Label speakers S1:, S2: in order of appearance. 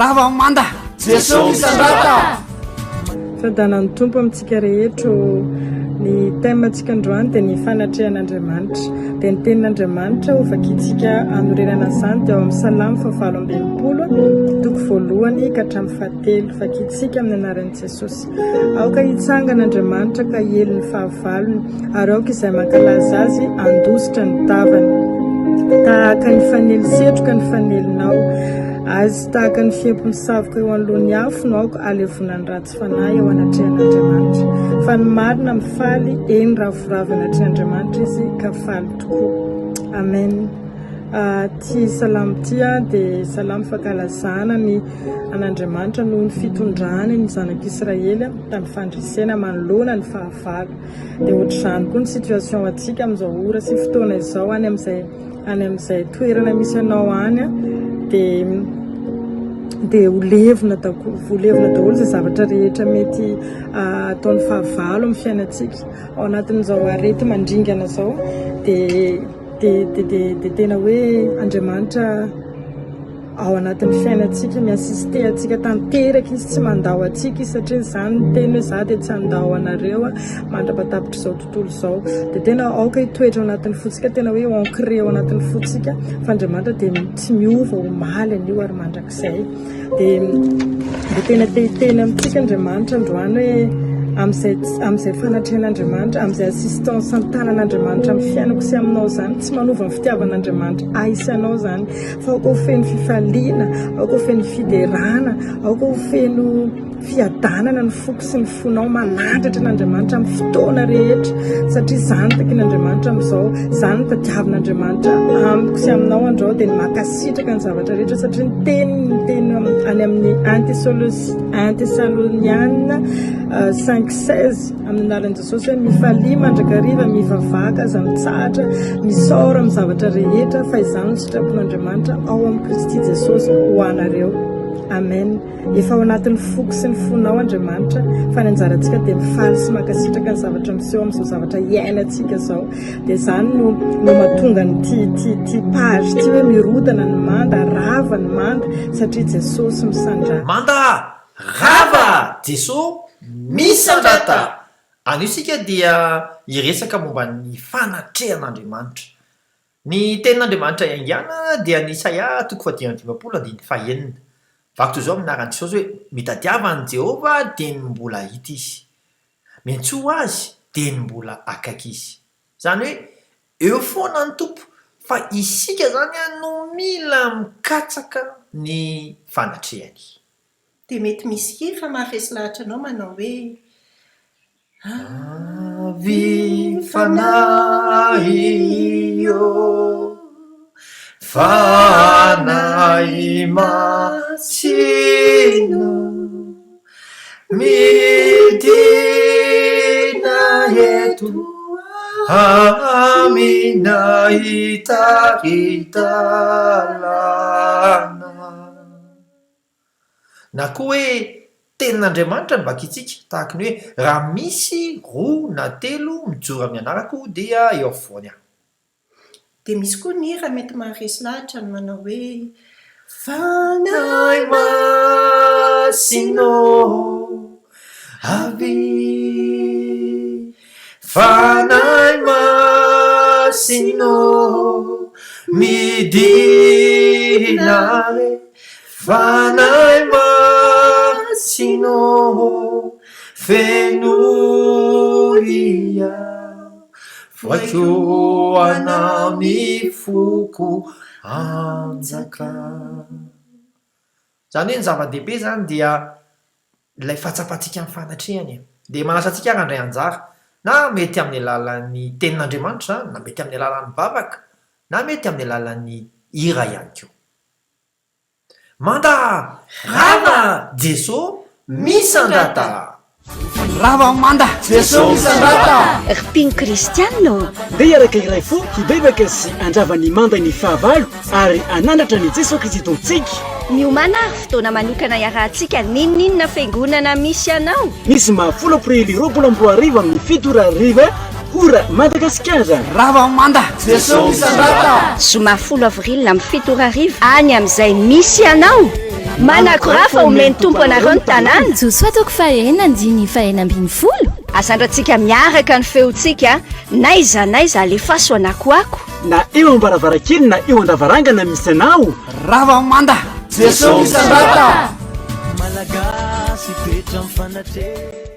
S1: Rava ny manda! Jesoa misandrata!
S2: Fiadanan'ny Tompo amintsika rehetra ô! Ny thème antsika androany dia ny fanatrehan'Andriamanitra. Dia ny tenin'Andriamanitra ho vakintsika hanorenana an'izany dia ao amin'ny Salamo fahavalo amby 60, toko voalohany ka hatramin'ny fahatelo. Vakintsika amin'ny anaran'i Jesosy. Aoka hitsangana Andriamanitra ka hiely ny fahavalony, ary aoka izay mankalaza azy handositra ny tavany. Tahaka ny fanely setroka ny fanelinao azy, tahaka ny fiempon'ny savoka eo anoloan'ny afo no aoka halevonan'ny ratsy fanahy eo anatrehan'Andriamanitra. Fa ny marina mifaly, eny, ravoravo anatrehan'Andriamanitra izy ka faly tokoa. Amen. Ity salamo ity dia salamo fankalazana ny an'Andriamanitra noho ny fitondrany ny zanak'Israely tamin'ny fandresena manoloana ny fahavalo. Dia ohatr'izany koa ny situation antsika amin'izao ora sy fotoana izao any amin'izay any amin'izay toerana misy anao any dia dia ho levona daholo ho levona daholo izay zavatra rehetra mety ataon'ny fahavalo amin'ny fiainantsika. Ao anatin'izao areti-mandringana izao dia dia dia dia tena hoe Andriamanitra ao anatin'ny fiainantsika, mi-assister antsika tanteraka izy, tsy mandao antsika izy satria izany ny teny hoe za dia tsy handao anareo mandra-pahatapitr'izao tontolo izao. Dia tena aoka hitoetra ao anatin'ny fontsika, tena hoe ancré ao anatin'ny fontsika fa Andriamanitra dia tsy miova omaly, anio ary mandrakizay. Dia dia tena te hiteny amintsika Andriamanitra androany hoe amin'izay amin'izay fanatrehan'Andriamanitra, amin'izay assistance an-tanan'Andriamanitra amin'ny fiainako sy aminao izany, tsy manova ny fitiavan'Andriamanitra ahy sy anao izany. Fa aoka ho feno fifaliana, aoka ho feno fiderana, aoka ho feno fiadanana ny foko sy ny fonao manandratra an'Andriamanitra amin'ny fotoana rehetra satria izany no takian'Andriamanitra amin'izao, izany no tadiavin'Andriamanitra amiko sy aminao andrao dia ny mankasitraka ny zavatra rehetra satria ny teniny ny teny any amin'ny un Tesaloniana 5 16 Amin'ny anaran'i Jesosy hoe mifalia mandrakariva, mivavaka, aza mitsahatra, misaora amin'ny zavatra rehetra fa izany no sitrapon'Andriamanitra ao amin'i Kristy Jesosy ho anareo. Amen. Efa ao anatin'ny foko sy ny fonao Andriamanitra fa ny anjarantsika dia mifaly sy mankasitraka ny zavatra miseho amin'izao zavatra iainantsika izao. Dia izany no no mahatonga an'ity ity ity page ity hoe mirodana ny manda, rava ny manda satria Jesosy misandrahaka.
S3: Manda! Rava! Jeso misandrata! Anio isika dia hiresaka momba ny fanatrehan'Andriamanitra. Ny tenin'Andriamanitra iaingàna dia ny Isaia toko fahadimy amby 50 andininy fahenina. Vaky toy izao amin'ny anaran'i Jesosy hoe, Mitadiava an'i Jehovah dieny mbola hita Izy. Miantsoa Azy dieny mbola akaiky Izy. Izany hoe eo foana ny Tompo fa isika izany no mila mikatsaka ny fanatrehany.
S4: Dia mety misy hira maharesy lahatra anao manao hoe.
S3: Avy Fanahy ô, Fanahy Masina Midina eto aminay hitari-dalana. Na koa hoe Tenin'Andriamanitra no vakintsika, tahaka ny hoe raha misy roa na telo mijoro amin'ny anarako dia eo afovoany aho.
S4: Dia misy koa ny hira mety maharesy lahatra ny manao hoe
S3: Fanahy Masina ô, avia Fanahy Masina ô, midina re Fanahy Masina ô, fenoy aho, voaikohana amin'ny foko hanjaka. Izany hoe ny zava-dehibe izany dia ilay fahatsapantsika ny fanatrehany e. Dia manasa antsika ary handray anjara, na mety amin'ny alalan'ny tenin'Andriamanitra izany, na mety amin'ny alalan'ny vavaka, na mety amin'ny alalan'ny hira ihany koa. Manda! Rava! Jeso misandrata!
S1: Rava manda! Jeso misandrata!
S5: Ry mpino kristianina ô!
S6: Ndeha hiaraka hiray fo hibebaka sy handrava ny manda ny fahavalo ary hanandratra an'i Jesoa Kristy Tompontsika.
S5: Miomàna ary fotoana manokana iarahantsika n'inon'inona fiangonana misy anao.
S6: Ny zoma folo aprily 2020 amin'ny 7 ora hariva Ora Madagasikara.
S1: Rava manda! Jesoa misandrata!
S5: Zoma folo avril amin'ny 7 ora hariva any amin'izay misy anao. Manakora fa omen'ny Tompo anareo ny tanàna.
S7: Josoa toko fahenina andininy fahenina ambin'ny folo.
S5: Asandratsika miaraka ny feontsika, n'aiza n'aiza alefaso anakoako.
S6: Na eo am-baravarankely na eo an-davarangana misy anao.
S1: Rava manda.
S8: Jesoa misandrata.
S9: Malagasy toetra mifanatre.